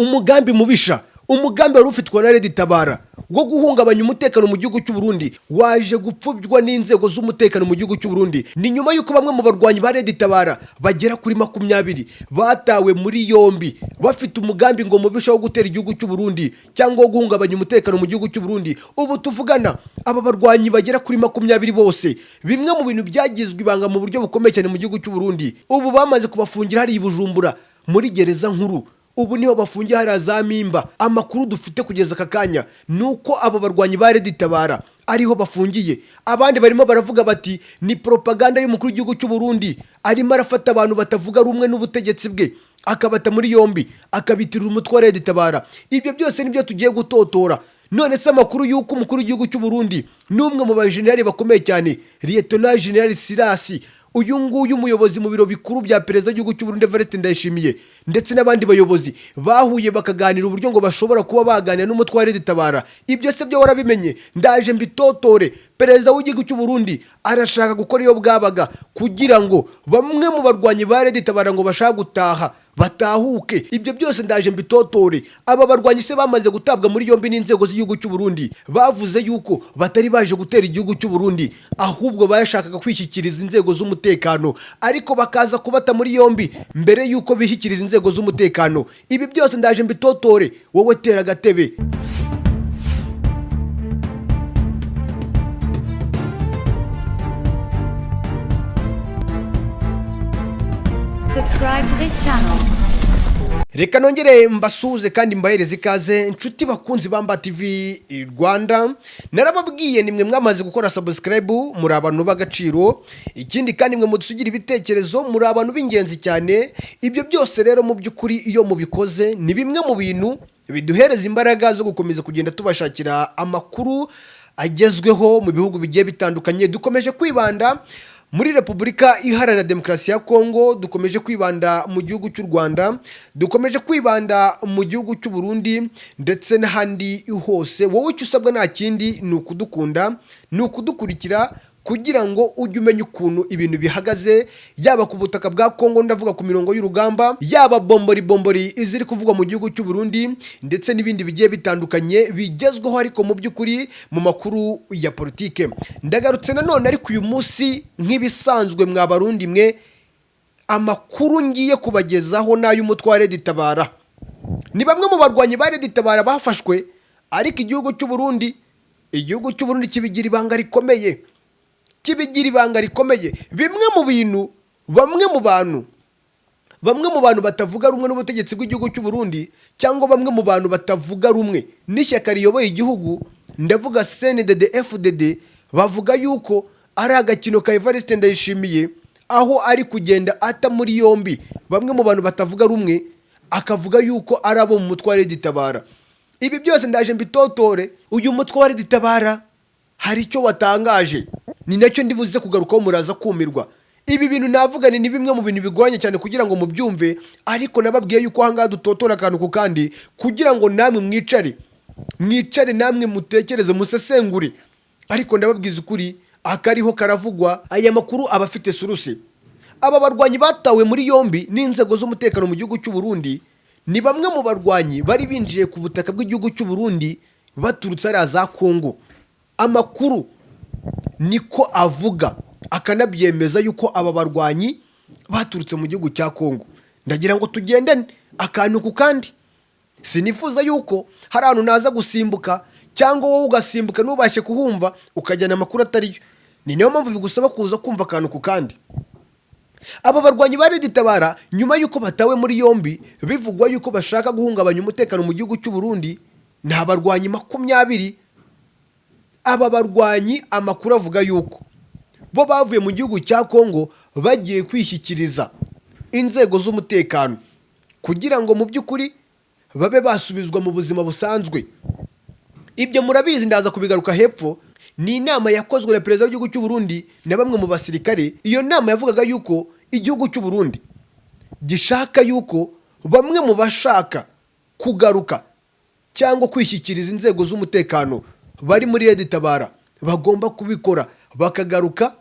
Umugambi mubisha, umugambi wari ufitwe na Red Tabara wo guhungabanya umutekano mu gihugu cy'u Burundi, waje gupfubywa n'inzego z'umutekano mu gihugu cy'u Burundi. Ni nyuma y'uko bamwe mu barwanyi ba Red Tabara bagera kuri 20 batawe muri yombi bafite umugambi ngo mubisha wo gutera igihugu cy'u Burundi cyangwa wo guhungabanya umutekano mu gihugu cy'u Burundi. Ubu tuvugana, aba barwanyi bagera kuri 20 bose, bimwe mu bintu byagizwe ibanga mu buryo bukomeye cyane mu gihugu cy'u Burundi, ubu bamaze kubafungira hariya i Bujumbura muri gereza nkuru. Ubu niho bafungiye hariya za Mpimba. Amakuru dufite kugeza aka kanya ni uko abo barwanyi ba Red Tabara ariho bafungiye. Abandi barimo baravuga bati ni propaganda y'umukuru w'igihugu cy'u Burundi, arimo arafata abantu batavuga rumwe n'ubutegetsi bwe akabata muri yombi, akabitirira umutwe wa Red Tabara. Ibyo byose nibyo tugiye gutotora. None se amakuru y'uko umukuru w'igihugu cy'u Burundi n'umwe mu bajenerali bakomeye cyane, Lieutenant General Sirasi, uyu nguyu umuyobozi mu biro bikuru bya perezida w'igihugu cy'u Burundi Evariste Ndayishimiye, ndetse n'abandi bayobozi bahuye bakaganira uburyo ngo bashobora kuba baganira n'umutwe wa Red Tabara, ibyo se byo warabimenye? Ndaje mbitotore. Perezida w'igihugu cy'u Burundi arashaka gukora iyo bwabaga kugira ngo bamwe mu barwanyi ba Red Tabara ngo bashaka gutaha batahuke. Ibyo byose ndaje mbitotore. Aba barwanyi se bamaze gutabwa muri yombi n'inzego z'igihugu cy'u Burundi bavuze yuko batari baje gutera igihugu cy'u Burundi, ahubwo bashakaga kwishyikiriza inzego z'umutekano, ariko bakaza kubata muri yombi mbere yuko bishyikiriza inzego z'umutekano. Ibi byose ndaje mbitotore, wowe tera agatebe. Subscribe to this channel. Reka nongere mbasuhuze kandi mbahereze ikaze, inshuti bakunzi ba Mba TV Rwanda. Narababwiye, nimwe mwamaze gukora subscribe, muri abantu b'agaciro. Ikindi kandi, mwe mudusugira ibitekerezo, muri abantu b'ingenzi cyane. Ibyo byose rero mu by'ukuri iyo mubikoze ni bimwe mu bintu biduhereza imbaraga zo gukomeza kugenda tubashakira amakuru agezweho mu bihugu bigiye bitandukanye. Dukomeje kwibanda muri Repubulika Iharanira Demokarasi ya Kongo, dukomeje kwibanda mu gihugu cy'u Rwanda, dukomeje kwibanda mu gihugu cy'u Burundi ndetse n'ahandi hose. Wowe icyo usabwa nta kindi, ni ukudukunda, ni ukudukurikira kugira ngo ujye umenya ukuntu ibintu bihagaze, yaba ku butaka bwa Kongo, ndavuga ku mirongo y'urugamba, yaba bombori bombori iziri kuvugwa mu gihugu cy'u Burundi, ndetse n'ibindi bigiye bitandukanye bigezweho, ariko mu by'ukuri mu makuru ya politike. Ndagarutse nanone, ariko uyu munsi nk'ibisanzwe, mwa Barundi mwe, amakuru ngiye kubagezaho n'ay'umutwe wa Red Tabara. Ni bamwe mu barwanyi ba Red Tabara bafashwe, ariko igihugu cy'u Burundi kibigira ibanga rikomeye, kibigira ibanga rikomeye. Bimwe mu bintu bamwe mu bantu batavuga rumwe n'ubutegetsi bw'igihugu cy'u Burundi, cyangwa bamwe mu bantu batavuga rumwe n'ishyaka riyoboye igihugu, ndavuga CNDD FDD, bavuga yuko ari agakino ka Evariste Ndayishimiye, aho ari kugenda ata muri yombi bamwe mu bantu batavuga rumwe, akavuga yuko ari abo mu mutwe wa Red Tabara. Ibi byose ndaje mbitotore. Uyu mutwe wa Red Tabara hari icyo watangaje, ni nacyo ndibuze kugarukaho, muraza kumirwa. Ibi bintu navuga ni bimwe mu bintu bigoranye cyane kugira ngo mubyumve, ariko nababwiye yuko ahangaha dutotora akantu ku kandi kugira ngo namwe mwicare, mwicare namwe mutekereze, musesengure. Ariko ndababwiza ukuri, akariho karavugwa, aya makuru aba afite source. Aba barwanyi batawe muri yombi n'inzego z'umutekano mu gihugu cy'u Burundi ni bamwe mu barwanyi bari binjiye ku butaka bw'igihugu cy'u Burundi baturutse hariya za Kongo. Amakuru niko avuga, akanabyemeza yuko aba barwanyi baturutse mu gihugu cya Kongo. Ndagira ngo tugendane akantu ku kandi. Sinifuza yuko hari ahantu naza gusimbuka, cyangwa wowe ugasimbuka ntubashe kuhumva, ukajyana amakuru atariyo. Ni niyo mpamvu bigusaba kuza kumva akantu ku kandi. Aba barwanyi ba Red Tabara, nyuma y'uko batawe muri yombi bivugwa yuko bashaka guhungabanya umutekano mu gihugu cy'u Burundi, ni abarwanyi 20. Aba barwanyi, amakuru avuga yuko bo bavuye mu gihugu cya Kongo bagiye kwishyikiriza inzego z'umutekano kugira ngo mu by'ukuri babe basubizwa mu buzima busanzwe. Ibyo murabizi, ndaza kubigaruka hepfo. Ni inama yakozwe na perezida w'igihugu cy'u Burundi na bamwe mu basirikare. Iyo nama yavugaga yuko igihugu cy'u Burundi gishaka yuko bamwe mu bashaka kugaruka cyangwa kwishyikiriza inzego z'umutekano bari muri Red Tabara bagomba kubikora, bakagaruka,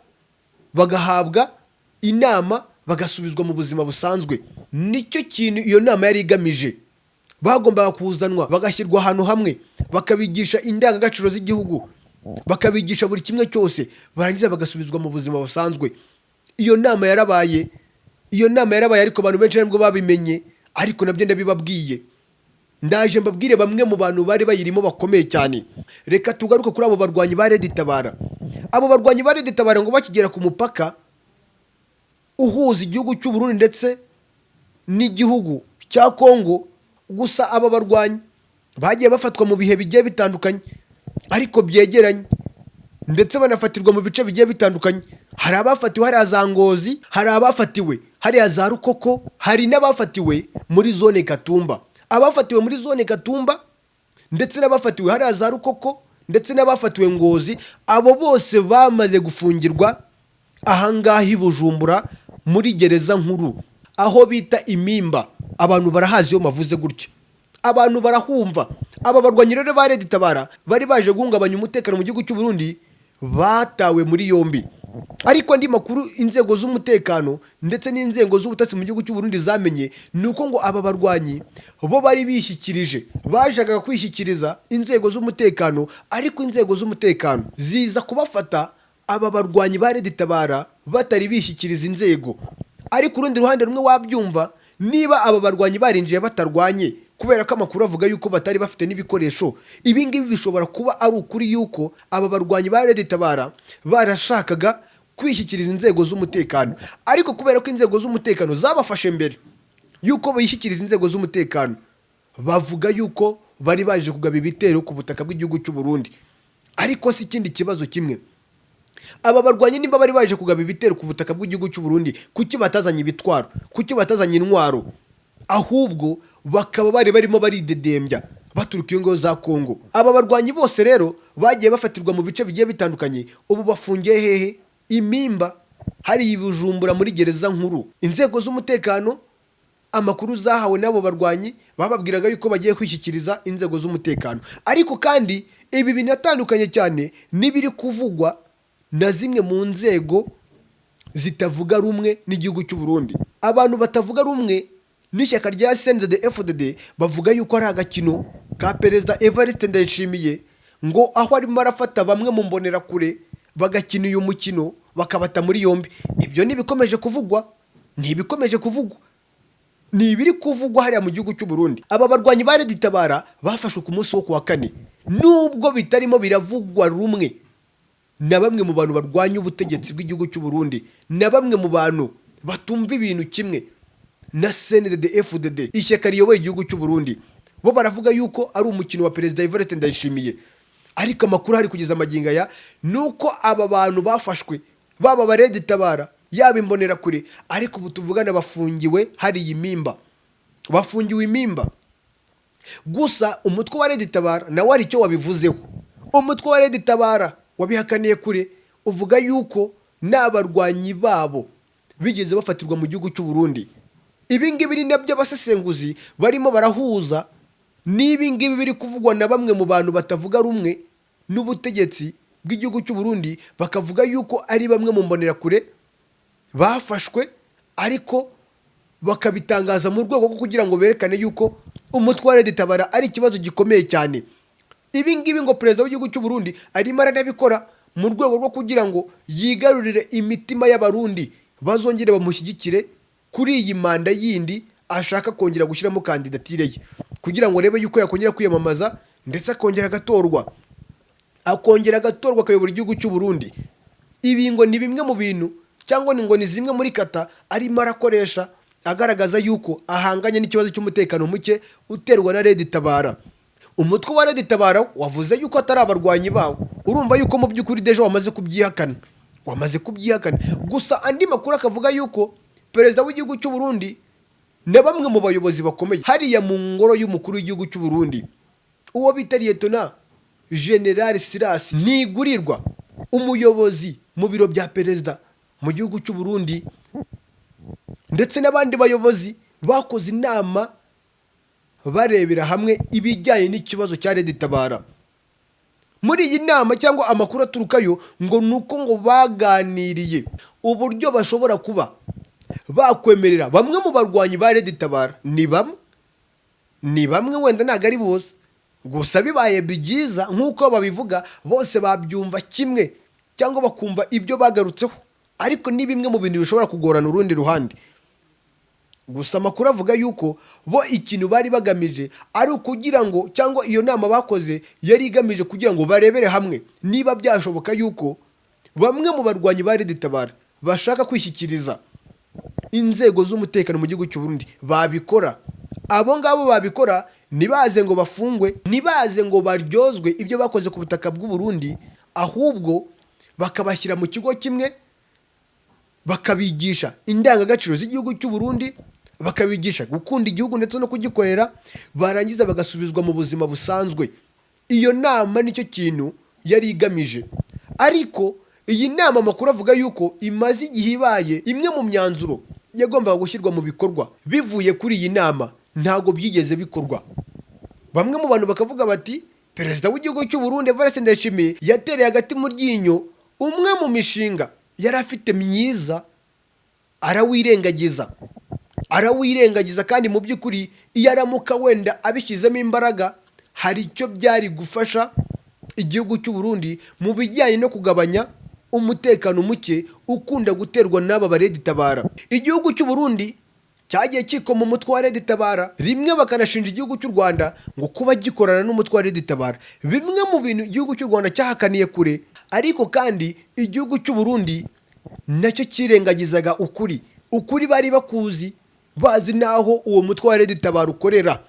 bagahabwa inama, bagasubizwa mu buzima busanzwe. Nicyo kintu iyo nama yari igamije. Bagombaga kuzanwa bagashyirwa ahantu hamwe, bakabigisha indangagaciro z'igihugu, bakabigisha buri kimwe cyose, barangiza bagasubizwa mu buzima busanzwe. Iyo nama yarabaye, iyo nama yarabaye, ariko abantu benshi nibwo babimenye. Ariko nabyo ndabibabwiye, ndaje mbabwire bamwe mu bantu bari bayirimo bakomeye cyane. Reka tugaruke kuri abo barwanyi ba Red Tabara. Abo barwanyi ba Red Tabara ngo bakigera ku mupaka uhuza igihugu cy'u Burundi ndetse n'igihugu cya Kongo. Gusa aba barwanyi bagiye bafatwa mu bihe bigiye bitandukanye ariko byegeranye, ndetse banafatirwa mu bice bigiye bitandukanye. Hari abafatiwe hariya za Ngozi, hari abafatiwe hariya za Rukoko, hari n'abafatiwe muri zone Gatumba. Abafatiwe muri zone Gatumba ndetse n'abafatiwe hariya za Rukoko ndetse n'abafatiwe Ngozi, abo bose bamaze gufungirwa ahangaha i Bujumbura muri gereza nkuru aho bita Impimba. Abantu barahazi, iyo mavuze gutya abantu barahumva. Aba barwanyi rero ba Red Tabara bari baje guhungabanya umutekano mu gihugu cy'u Burundi batawe muri yombi. Ariko andi makuru inzego z'umutekano ndetse n'inzego z'ubutasi mu gihugu cy'u Burundi zamenye ni uko ngo aba barwanyi bo bari bishyikirije, bashakaga kwishyikiriza inzego z'umutekano, ariko inzego z'umutekano ziza kubafata aba barwanyi ba Red Tabara batari bishyikiriza inzego. Ariko urundi ruhande rumwe wabyumva, niba aba barwanyi barinjiye batarwanye, kubera ko amakuru avuga yuko batari bafite n'ibikoresho, ibi ngibi bishobora kuba ari ukuri yuko aba barwanyi ba Red Tabara barashakaga kwishyikiriza inzego z'umutekano, ariko kubera ko inzego z'umutekano zabafashe mbere yuko bishyikiriza inzego z'umutekano, bavuga yuko bari baje kugaba ibitero ku butaka bw'igihugu cy'u Burundi. Ariko si ikindi kibazo kimwe: aba barwanyi nimba bari baje kugaba ibitero ku butaka bw'igihugu cy'u Burundi, kuki batazanye ibitwaro? Kuki batazanye intwaro, ahubwo bakaba bari barimo baridedembya baturuka iyo ngo za Kongo? Aba barwanyi bose rero bagiye bafatirwa mu bice bigiye bitandukanye. Ubu bafungiye hehe? Impimba, hari i Bujumbura muri gereza nkuru. Inzego z'umutekano amakuru zahawe n'abo barwanyi, bababwiraga yuko bagiye kwishyikiriza inzego z'umutekano. Ariko kandi ibi binatandukanye cyane n'ibiri kuvugwa na zimwe mu nzego zitavuga rumwe n'igihugu cy'u Burundi. Abantu batavuga rumwe n'ishyaka rya CNDD FDD bavuga yuko ari agakino ka Perezida Evariste Ndayishimiye, ngo aho arimo arafata bamwe mu mbonerakure bagakina uyu mukino, bakabata muri yombi. Ibyo ntibikomeje kuvugwa, ntibikomeje kuvugwa, ni ibiri kuvugwa hariya mu gihugu cy'u Burundi. Aba barwanyi ba Red Tabara bafashwe ku munsi wo kuwa kane, nubwo bitarimo biravugwa rumwe na bamwe mu bantu barwanya ubutegetsi bw'igihugu cy'u Burundi, na bamwe mu bantu batumva ibintu kimwe na CNDD FDD, ishyaka riyoboye igihugu cy'u Burundi. Bo baravuga yuko ari umukino wa Perezida Evariste Ndayishimiye. Ariko amakuru ahari kugeza magingo aya ni uko aba bantu bafashwe, baba ba Red Tabara, yaba imbonerakure, ariko ubu tuvugana bafungiwe hariya Impimba, bafungiwe Impimba. Gusa umutwe wa Red Tabara nawe hari icyo wabivuzeho. Umutwe wa Red Tabara wabihakaniye kure, uvuga yuko n'abarwanyi babo bigeze bafatirwa mu gihugu cy'u Burundi. Ibi ngibi ni nabyo abasesenguzi barimo barahuza n'ibi ngibi biri kuvugwa na bamwe mu bantu batavuga rumwe n'ubutegetsi bw'igihugu cy'u Burundi, bakavuga yuko ari bamwe mu mbonerakure bafashwe, ariko bakabitangaza mu rwego rwo kugira ngo berekane yuko umutwe wa Red Tabara ari ikibazo gikomeye cyane. Ibi ngibi ngo perezida w'igihugu cy'u Burundi arimo aranabikora mu rwego rwo kugira ngo yigarurire imitima y'Abarundi, bazongere bamushyigikire kuri iyi manda yindi ashaka kongera gushyiramo kandidatire ye, kugira ngo arebe yuko yakongera kwiyamamaza ndetse akongera agatorwa akayobora igihugu cy'u Burundi. Ibi ngo ni bimwe mu bintu, cyangwa ni ngo ni zimwe muri kata arimo arakoresha agaragaza yuko ahanganye n'ikibazo cy'umutekano muke uterwa na Red Tabara. Umutwe wa Red Tabara wavuze yuko atari abarwanyi bawo. Urumva yuko mu by'ukuri déjà wamaze kubyihakana, wamaze kubyihakana. Gusa andi makuru akavuga yuko perezida w'igihugu cy'u Burundi na bamwe mu bayobozi bakomeye hariya mu ngoro y'umukuru w'igihugu cy'u Burundi, uwo bita Liyetona General Silas Ntigurirwa, umuyobozi mu biro bya perezida mu gihugu cy'u Burundi, ndetse n'abandi bayobozi bakoze inama barebera hamwe ibijyanye n'ikibazo cya Red Tabara. Muri iyi nama, cyangwa amakuru aturukayo, ngo ni uko ngo baganiriye uburyo bashobora kuba bakwemerera bamwe mu barwanyi ba Red Tabara, ni bamwe Ni bamwe, wenda ntabwo ari bose. Gusa bibaye byiza nk'uko babivuga, bose babyumva kimwe cyangwa bakumva ibyo bagarutseho, ariko ni bimwe mu bintu bishobora kugorana urundi ruhande. Gusa amakuru avuga yuko bo ikintu bari bagamije ari ukugira ngo, cyangwa iyo nama bakoze yari igamije kugira ngo barebere hamwe niba byashoboka yuko bamwe mu barwanyi ba Red-Tabara bashaka kwishyikiriza inzego z'umutekano mu gihugu cy'u Burundi babikora. Abo ngabo babikora ntibaze ngo bafungwe, ntibaze ngo baryozwe ibyo bakoze ku butaka bw'u Burundi, ahubwo bakabashyira mu kigo kimwe, bakabigisha indangagaciro z'igihugu cy'u Burundi, bakabigisha gukunda igihugu ndetse no kugikorera, barangiza bagasubizwa mu buzima busanzwe. Iyo nama nicyo kintu yari igamije. Ariko iyi nama, amakuru avuga yuko imaze igihe ibaye, imwe mu myanzuro yagombaga gushyirwa mu bikorwa bivuye kuri iyi nama ntabwo byigeze bikorwa. Bamwe mu bantu bakavuga bati perezida w'igihugu cy'u Burundi Evariste Ndayishimiye yatereye hagati mu ryinyo umwe mu mishinga yari afite myiza, arawirengagiza, arawirengagiza. Kandi mu by'ukuri iyo aramuka wenda abishyizemo imbaraga, hari icyo byari gufasha igihugu cy'u Burundi mu bijyanye no kugabanya umutekano muke ukunda guterwa n'aba ba Red-Tabara. Igihugu cy'u Burundi cyagiye kikoma umutwe wa Red-Tabara rimwe, bakanashinja igihugu cy'u Rwanda ngo kuba gikorana n'umutwe wa Red-Tabara, bimwe mu bintu igihugu cy'u Rwanda cyahakaniye kure. Ariko kandi igihugu cy'u Burundi nacyo cyirengagizaga ukuri. Ukuri bari bakuzi, bazi n'aho uwo mutwe wa Red-Tabara ukorera.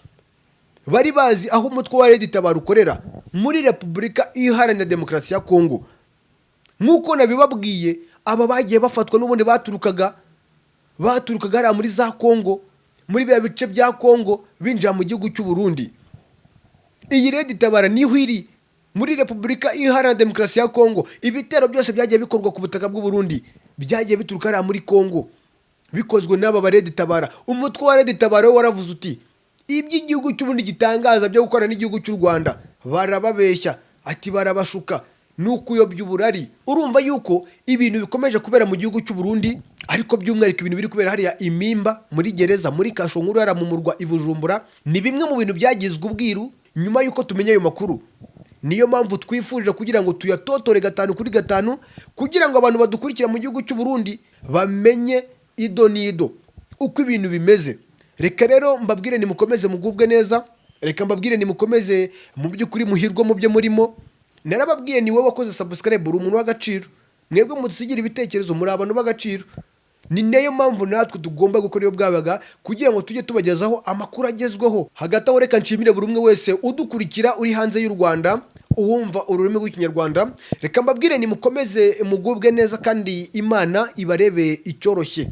Bari bazi aho umutwe wa Red-Tabara ukorera muri Repubulika Iharanira Demokarasi ya Kongo. Nk'uko nabibabwiye, aba bagiye bafatwa n'ubundi baturukaga hariya muri za Kongo, muri biriya bice bya Kongo, binjira mu gihugu cy'u Burundi. Iyi Red-Tabara niho iri, muri Repubulika Iharanira Demokarasi ya Kongo. Ibitero byose byagiye bikorwa ku butaka bw'u Burundi byagiye bituruka hariya muri Kongo, bikozwe n'aba ba Red-Tabara. Umutwe wa Red-Tabara we waravuze uti iby'igihugu cy'uburundi gitangaza byo gukorana n'igihugu cy'u Rwanda barababeshya, ati barabashuka, ni ukuyobya uburari. Urumva yuko ibintu bikomeje kubera mu gihugu cy'u Burundi, ariko by'umwihariko ibintu biri kubera hariya imimba muri gereza, muri kasho nkuru hariya mu murwa i Bujumbura, ni bimwe mu bintu byagizwe ubwiru. Nyuma y'uko tumenya ayo makuru, niyo mpamvu twifuje kugira ngo tuyatotore gatanu kuri gatanu, kugira ngo abantu badukurikira mu gihugu cy'u Burundi bamenye ido n'ido uko ibintu bimeze. Reka rero mbabwire nimukomeze mugubwe neza. Reka mbabwire nimukomeze mu by'ukuri muhirwe mu byo murimo. Narababwiye, ni wowe wakoze subscribe, uri umuntu w'agaciro. Mwebwe mudusigira ibitekerezo, muri abantu b'agaciro. Ni nayo mpamvu natwe tugomba gukora iyo bwabaga kugira ngo tujye tubagezaho amakuru agezweho. Hagati aho, reka nshimire buri umwe wese udukurikira uri hanze y'u Rwanda, uwumva ururimi rw'Ikinyarwanda. Reka mbabwire nimukomeze mugubwe neza, kandi Imana ibarebe icyoroshye.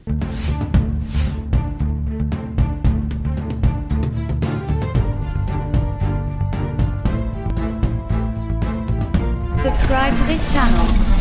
Subscribe to this channel.